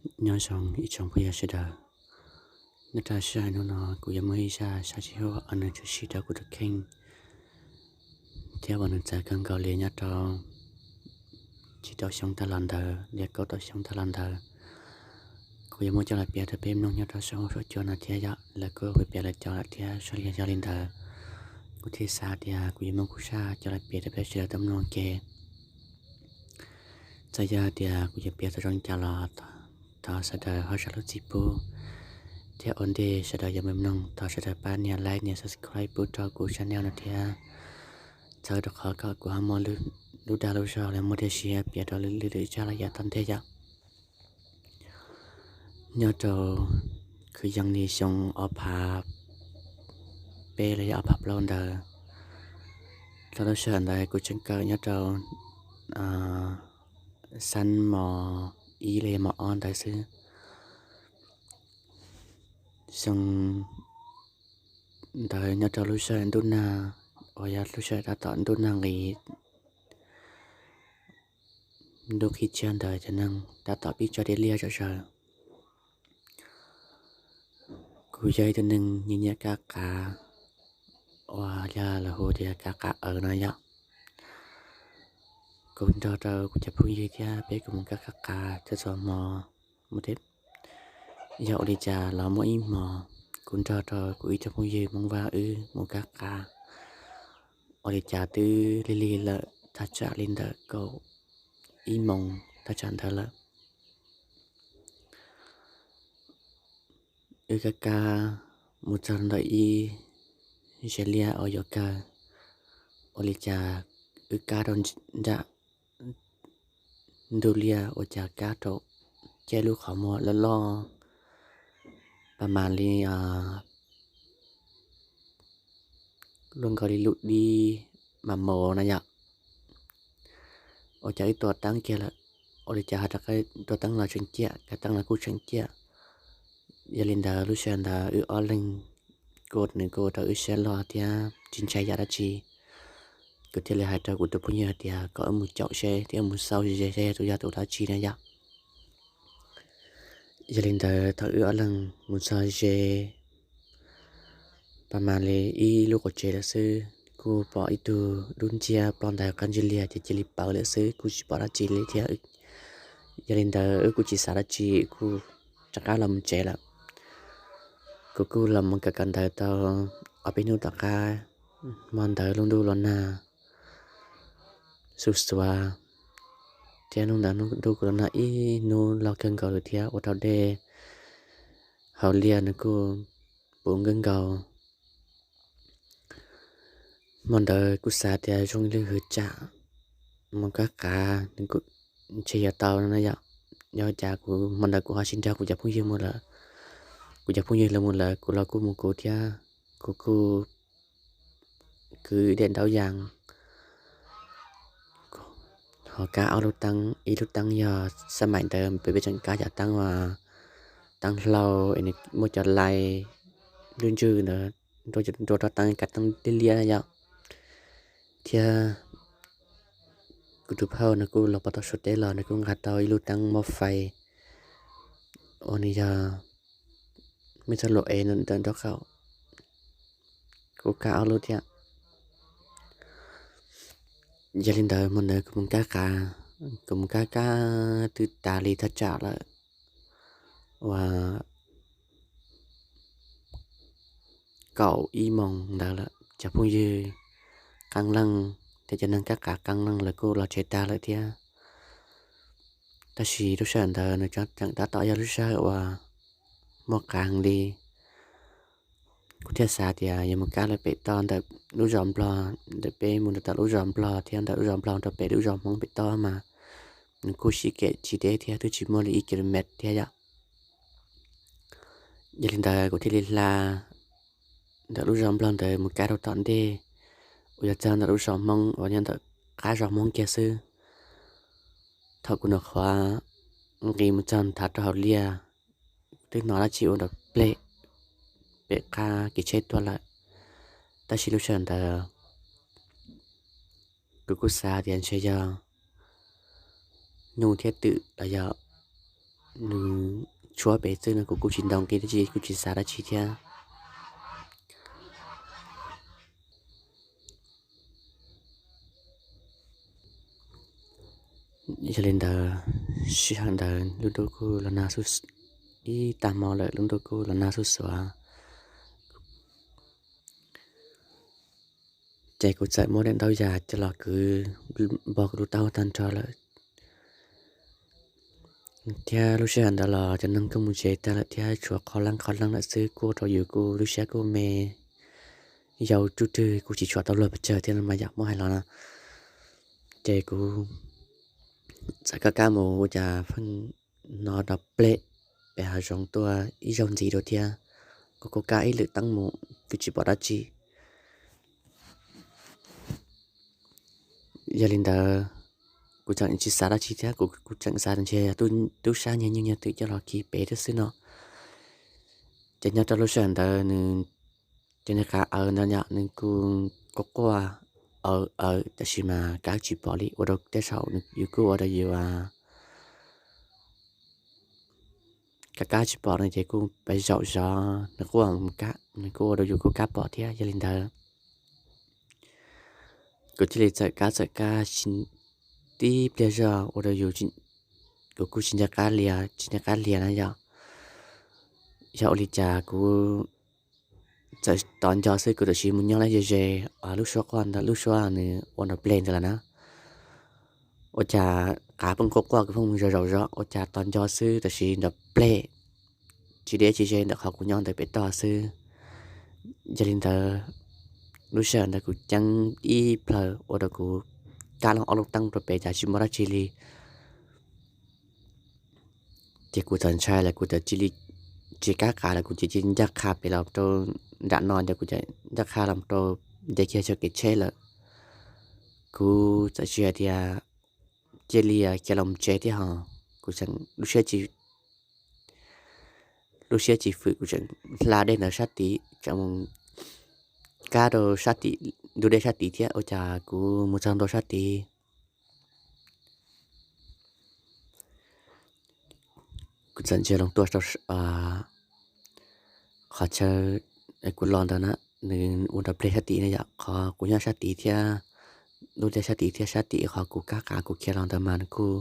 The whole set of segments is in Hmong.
Nyob zoo ib tsoom phooj ywg sawv daws, nyob rau sij hawm hnub no kuv yuav muaj ib zaj sab sib huam uas nws tshwm sim rau kuv tus kheej, thiab uas nws txawv kawg nkaus li nyob rau tsib rau xyoo tag los ntawd, li kaum tau xyoo tag los ntawd. Kuv yuav muab coj los piav rau peb mloog nyob rau saum huab saum cua no thiab yom, lawv kuj piav lawv cov lawm thiab. Yog li ntawd, kuv thiaj xav tias kuv yuav muab kuv zaj coj los piav rau peb sawv daws tau mloog ke. Txawm yog tias kuv yuav piav tau zoo li cas los thov sawv daws ho zam lub txim pub, thiab ua ntej sawv daws yuav mus mloog thov sawv daws pab nias like nias subscribe pub rau kuv channel no thiab, txhawb rau qhov kom kuv ho muaj lub dag lub zog los muaj dej siab piav rau lwm lwm zaj lawm yav tom ntej yom. Nyob rau kwv yees li xyoo ob phav peb los yog ob phav plaub ntawd, thaum lub sij hawm ntawd kuv tseem kawm nyob rau xab mos ib los yog mos ob ntawd xwb. Xyoo ntawd nyob rau lub sij hawm ntuj nag, uas yog lub sij hawm tab tom ntuj nag nqis, ntuj qhib tshiab ntawd cov neeg tab tom pib tso dej liaj zom zaws. Kuv yog ib tug neeg nyiam nyiam kab qav, uas yog lawv hu tias kab qav awv no yom. Kuv nrog rau kuv cov phooj ywg thiab peb kuj mus kab kab qav txhua txhua hmo, yog ua li cas los muaj ib hmo kuv nrog rau kuv ib tug phooj ywg Hmoob Vaj wb mus kab qav. Ua li cas twb lig lig lawm, thaj tsam li ntawm kaum ib moos thaj tsam ntawd lawm. Wb kab kab mus txog ntawm ib ze liaj uas yuav kawg, ua li cas wb kab rau nram ntug liaj ua cas kab rau caij lub qhov muag loj loj, pas mas li luaj nkaus li lub dib mas mos na yom. Ua cas wb tua teeb kiag lawm, ua li cas ho rov qab tua teeb los tseem ciaj, kab teeb los kuj tseem ciaj. Yog li ntawd lub sij hawm ntawd wb ob leeg kuj, nws kuj ua rau wb siab loj thiab tsis ntshai yam dab tsi. Kuv thiaj li hais rau kuv tus phooj ywg hais tias kom wb mus caum seb thiab mus xauj ze seb tus yog tus dab tsi na yom. Yog li ntawd thaum wb ob leeg mus txog ze, pas mas li ib lub qhov tsev lawm xwb, kuj pom ib tug dub nciab ploj ntais qab ntsig liag ces cia li pawv lawm xwb, kuj tsis pom dab tsi li thiab. Yog li ntawd wb kuj tsis xav dab tsi, kuj rov qab los mus tsev lawm. Kuv kuj los mus kawm kawm ntawv tau ob peb hnub tom qab, hmo ntawd lub ntuj los nag xuv xuav, thiab hnub ntawd ntuj kuj los nag ib hnub loj kawg nkaus lawm thiab ua rau dej hauv liaj nws kuj puv kawg nkaus. Hmo ntawd kuj xav tias zoo ib lub hwv tsam mus kab qav nws kuj ntshe yuav tau no yom. Yog cas kuv hmo ntawd kuv ho tsis nrog kuv cov phooj ywg mus lawm. Kuv cov phooj ywg lawv mus lawm, kuv los kuj mus kuv thiab, kuv kuj kwv daim ntaub yas ho kab ob lub teeb, ib lub teeb yog xab maim ntawd peb tseem kab cov teeb uas teeb hlau es nws muaj cov lais ntswj ntswj ntawd, nrua rau teeb kab teeb liab liab na yom. Thiab kuv tus phauj nws kuj los puag tom Suav teb los nws kuj nqa tau ib lub teeb mob fais uas nws yog me txoj lus es ntawm nraub qaum, kuj kab ob lub thiab. Yog li ntawd hmo ntawd kuv mus kab qav, kuv mus kab kab twb tas li thaj tsam lawm uas kaum ib moos ntawd lawm, cov phooj ywg qee leej thiab cov neeg kab qav qee leej lawv kuj los tsev tag lawm thiab. Tab sis lub sij hawm ntawd nws tseem tab tom yog lub sij hawm uas muaj qav heev li. Kuv thiaj xav tias yuav mus kab lawm pem toj ntawm lub zos Nplog, ntawm peb mus rau tom lub zos Nplog thiab ntawm lub zos Nplog rau pem lub zos Hmoob pem toj mas nws kuj sib kem tsis deb thiab, twb tsis muaj li ib kilomet thiab yom. Yog li ntawd kuv thiaj li hla ntawm lub zos Nplog ntawd mus kab rau tom ntej uas yuav txog ntawm lub zos Hmoob uas nyob ntawm qab zos Hmoob kiag xwb. Thaum kuv nyuam qhuav nqis mus txog nthav rau hauv liaj, twb hnov dab tsi ua nrov pleg pem qab kev tsheb tuaj lawm. Tab sis lub sij hawm ntawd kuv kuj xav tias ntshe yog nyuj thiab twm los yog nws tshuab pem xwb no kuv kuj tsis ntaus nqi dab tsi, kuj tsis xav dab tsi thiab. Yog li ntawd, sij hawm ntawd lub ntuj kuj los nag, ib tag hmo lawm lub ntuj kuj los nag xuj xuav. Ces kuv txawm muab daim ntaub yas coj los kwv npog kuv lub taub hau tag nrho lawm. Thiab lub sij hawm ntawd los cov neeg kuj mus tsev tag lawm thiab tshuav qhov leeb qhov leeb lawm xwb, kuj ua rau yus kuj lub siab kuj me, yau ruj rwg, kuj tsis tshua tau luag pes tsawg thiab no mas yom, muab hais los no. Ces kuv txawm kab kab mus ua cas pheej hnov nrov plem pem hav zoov tuaj ib zaug ntxiv dua thiab. Kuv kuj kab ib lwm teeb mus, kuj tsis pom dab tsi. Yog li ntawd, kuv tseem tsis xav dab tsi thiab, kuv kuj tseem xav ntshe yog tub sab nyiag nyuj nyiag twm coj los khi pem thiab xwb no. Ces nyob rau lub sij hawm ntawd nws, ces nws qav awv ntawd yom, nws kuj quaj quaj awv awv, tab sis mas kab tsis pom li, ua rau tej zaum yus kuj ua rau yus kab kab tsis pom no ces kuj pes zaum zov nws quaj, nws kuj ua rau yus kuj kab pom thiab. Yog li ntawd, kuv thiaj li txawm kab txawm kab tib pliag zog ua rau yus, kuv kuj tsis nco qab lias, tsis nco qab lias na yom. Yog ua li cas kuv txawm tos nco xwb, kuv txawm sim mus nyob lawm ze ze lub suab quaj ntawd, lub suab nws ua nrov pleg ntawd lawm na. Ua cas qav pheej quaj quaj, kuv pheej mus zaum zaum zov, ua cas tos nco xwb tam sim nrov pleg tsis deb tsis ze ntawm qhov kuv nyob ntawd pem toj xwb. Yog li ntawd, lub sij hawm ntawd kuv ceeb ib plhaw ua rau kuv kab loo ob lub teeb rau pem cas tsis muaj dab tsi li. Ces kuv txawm ntshai lawm, kuv txawm cia li tsis kab qav lawm, kuv cia li ncaj qha pem los rau nram no, ces kuv ncaj qha los rau nce kiag txoj kev tsheb lawm. Kuv txawm tsis hais tias cia li khiav los tsev thiab ho, kuv tseem lub siab tsis fwm, kuv tseem hla dej ntawd sab tid, tseem mus kab rau sab tim ntug dej sab tid thiab, ua cas kuv mus txog ntua sab tid, kuv txawm ntsia loo tuaj rau qhov chaw kuv los ntawd na, nws ua nrov pleg sab tid na yom, qhov kuv nyob sab tid thiab, ntug dej sab tid thiab sab tim qhov kuv kab qav kuv khiav los ntawd mas nws kuj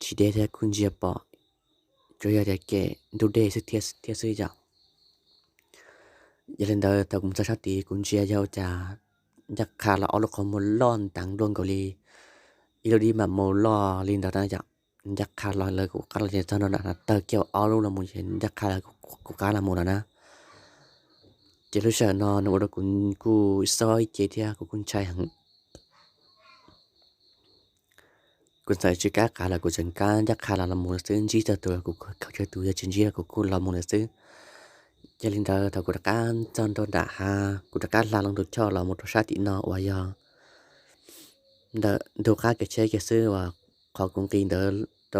tsis deb thiab, kuj ntsia pom, tsuas yog tias kem ntug dej xwb thiab xwb yom. Yog li ntawd thaum kuv mus txog sab tid kuv ntsia yog ua cas ncaj qha los ob lub qhov muag loj nteev dua nkaus li ib lub dib mam maus loj li ntawd na yom. Ncaj qha los lawv kuv qab los ces txog nram no tawg kiag ob lub los mus ces ncaj qha lawv kuv qab los mus lawm na. Ces lub sij hawm no nws ua rau kuv kuj xob ib ce thiab kuv kuj ntshai heev. Kuv txawm tsis kab qav lawm, kuv tseem kab ncaj qha los los mus lawm xwb, ntsib txog tus kuv khaws tsawg tus, yog tsis ntsib kuv kuj los mus lawm xwb. Yog li ntawd thaum kuv rov qab txog nram hav, kuv rov qab hla loo tus choj los mus rau sab tim no uas yog ntawm ntug qab kev tsheb kiag xwb uas qhov kuv nqis ntawd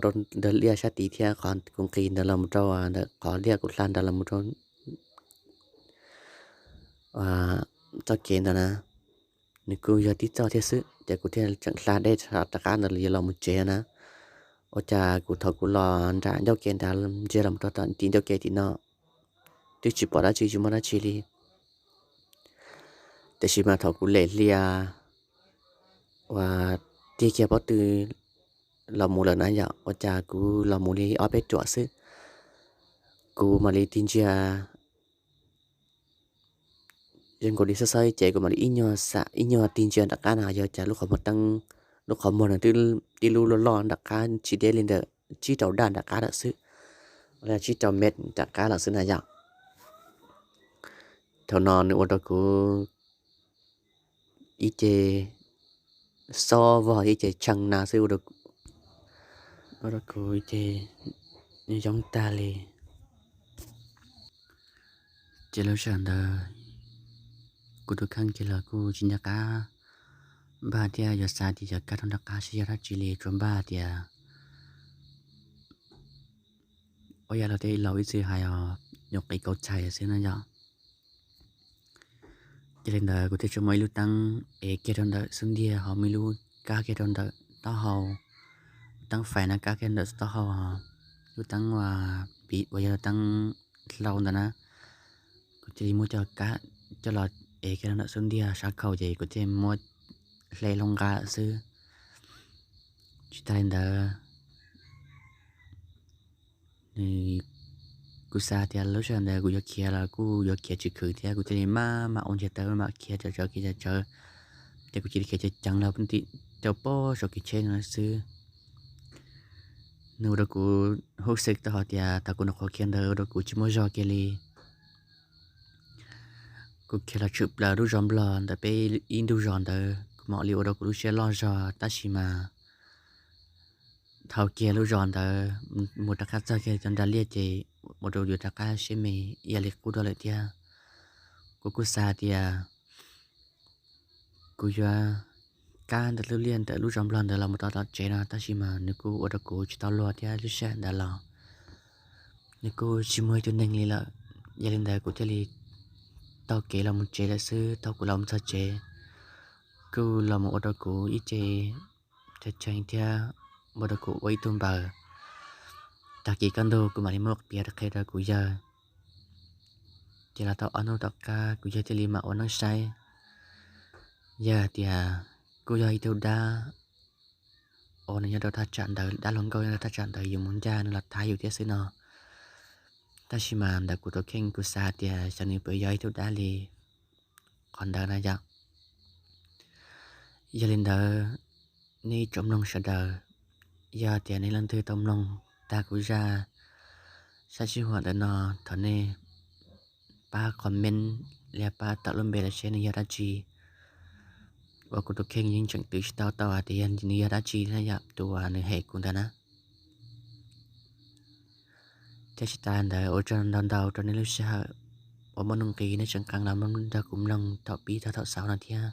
rau ntawm liaj sab tid thiab qhov kuv nqis ntawd los mus rau ntawm qhov liaj kuv hla ntawd los mus rau txoj kev ntawd na, nws kuj yog tib txoj thiab xwb, ces kuv thiaj tseem hla dej rov qab ntawd yuav los mus tsev na. Ua cas kuv thaum kuv los nram ncauj ke ntawd ntsia los rau tom tim ncauj ke tim no twb tsis pom dab tsi, tsis muaj dab tsi li. Tiam sis mas thaum kuv lem hlia uas tig kiag pob tw los mus lawm na yom, ua cas kuv los mus li ob peb ruam xwb, kuv mam li tig ntsia, zoo nkaus li xob xob ib ce kuv mam li ib nyuag xam ib nyuag tig ntsia nram qab na yog cas lub qhov muag teeb, lub qhov muag nws tib lub loj loj nram qab tsis deb li ntawm tsib rau daj nram qab lawm xwb, tsib rau mev nram qab lawm xwb na yom. Thaum no nws ua rau kuv ib ce xob vog ib ce tshee na xwb, ua rau kuv ib ce zoo tag li. Ces lub sij hawm ntawd kuv tus kheej kiag los kuj tsis nco qab npaj thiab yuav xav tias yuav kab rau nram qab seb yog dab tsi li, tsuas npaj tias ua yam los tej laus ib txwm hais os, nyuam qis kauv txhais xwb no yom. Ces li ntawd kuv thiaj tsuas muaj ib lub teeb ev kiag rau ntawm xub ntiag, ho muaj ib lub kab kiag rau ntawm taub hau, teeb fais no kab kiag ntawm taub hau, lub teeb uas, uas yog teeb hlau ntawd na, kuv thiaj li muab coj kab, coj los ev kiag ntawm xub ntiag sab khau ces kuv thiaj muab hle hlo nqa lawm xwb. Tsis tas li ntawd, nws, kuv xav tias lub sij hawm ntawd kuv yuav khiav los kuj yuav khiav tsis khwv thiab, kuv thiaj li maj mam ua ntsiag tawv maj mam khiav tsawv tsawv khiav tsawv tsawv, ces kuv cia li khiav ceev ceev los poob nti rau pem saum kev tsheb no xwb. Nws ua rau kuv hu xwm tau hais tias thaum kuv nyuam qhuav khiav ntawd ua rau kuv tsis muaj zog kiag li. Kuv khiav los tshwm plaws lub zos Nplog ntawm peb ib ntu zos ntawd, kuv mam li ua rau kuv lub siab loj zog, tab sis mas thaum kiag lub zos ntawd mus rov qab txog kiag cov nras liaj ces ua rau yus rov qab siab me ib yam li qub dua lawm thiab. Kuv kuj xav tias kuv yuav kab ntawm lub liaj ntawm lub zos Nplog ntawd los mus rau tom tsev no, tab sis mas nws kuj ua rau kuv tsis tau luag thiab, lub sij hawm ntawd los nws kuj tsis muaj ib tug neeg li lawm. Yog li ntawd kuv thiaj li taug kev los mus tsev lawm xwb. Thaum kuv los mus txog tsev, kuj los mus ua rau kuv ib ce tshee tshee thiab, ua rau kuv ua ib tug npaws. Tag kis kaj ntug kuv mam li muab piav rau qhia rau kuv yawg. Ces los tau ob hnub tom qab kuv yawg thiaj li mam ua neeb saib. Yawg hais tias kuj yog ib tug dab uas nws nyob rau thaj tsam ntawd, dab hluas nkauj nyob rau thaj tsam ntawd, yus mus ncaj nws los thab yus thiab xwb no. Tab sis mas ntawm kuv tus kheej kuv xav tias xyov nws puas yog ib tug dab li qhov ntawd na yom. Yog li ntawd, nej tsoom mloog sawv daws, yog tias nej leej twg tau mloog tag kuv zaj sab sij huam ntawm no, thov nej pab comment li pab tawm lub npe los seb nws yog dab tsi. Uas kuv tus kheej yeej tseem twv tsis tau tau hais tias yog nws yog dab tsi na yom, tus uas nws hem kuv ntawd na. Thiab tsis tas ntawd ua tsaug ntau ntau rau nej lub sij hawm uas muaj nuj nqis nej tseem qee los nrog kuv mloog thaum pib txog thaum xaus no thiab.